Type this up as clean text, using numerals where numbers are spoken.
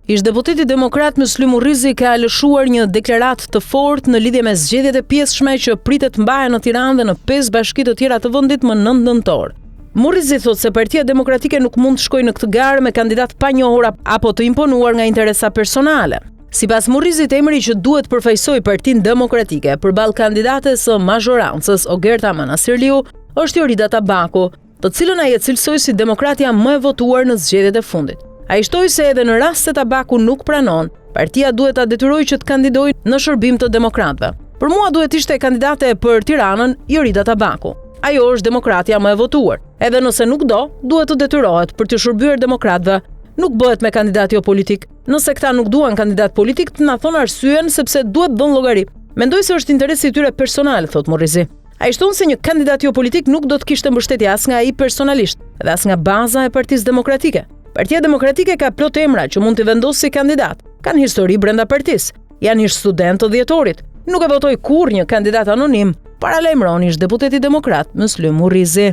Ish-deputeti demokrat Myslym Murrizi ka lëshuar një deklaratë të fortë në lidhje me zgjedhjet e pjesshme që pritet të mbahen në Tiranë dhe në pesë bashki të tjera të vendit më 9 nëntor. Murrizi thotë se Partia Demokratike nuk mund të shkojë në këtë garë me kandidatë të panjohur apo të imponuar nga interesa personale. Sipas Murrizit, emri që duhet të përfaqësojë Partinë Demokratike përballë kandidates së mazhorancës Ogerta Manastirliu është Jorida Tabaku, të cilën ai e cilësoi si demokratja më e votuar në zgjedhjet e fundit. Ai shtoi se edhe në rast se Tabaku nuk pranon, partia duhet ta detyrojë që të kandidojë në shërbim të demokratëve. Për mua duhet të ishte kandidate për Tiranën Jorida Tabaku. Ajo është demokratja më e votuar. Edhe nëse nuk do, duhet të detyrohet për t'u shërbyer demokratëve. Nuk bëhet me kandidat jo politik. Nëse këta nuk duan kandidat politik, të na thonë arsyen sepse duhet dhënë llogari. Mendoj se është interesi i tyre personal, thotë Murrizi. Ai shton se një kandidat jo politik nuk do të kishte mbështetje as nga ai personalisht dhe as nga baza e Partisë Demokratike. Partia Demokratike ka plot emra që mund t'i vendosë si kandidat. Kanë histori brenda partisë. Janë ish studentë të dhjetorit. Nuk e votoj kurrë një kandidat anonim, paralajmëron ish deputeti demokrat Myslym Murrizi.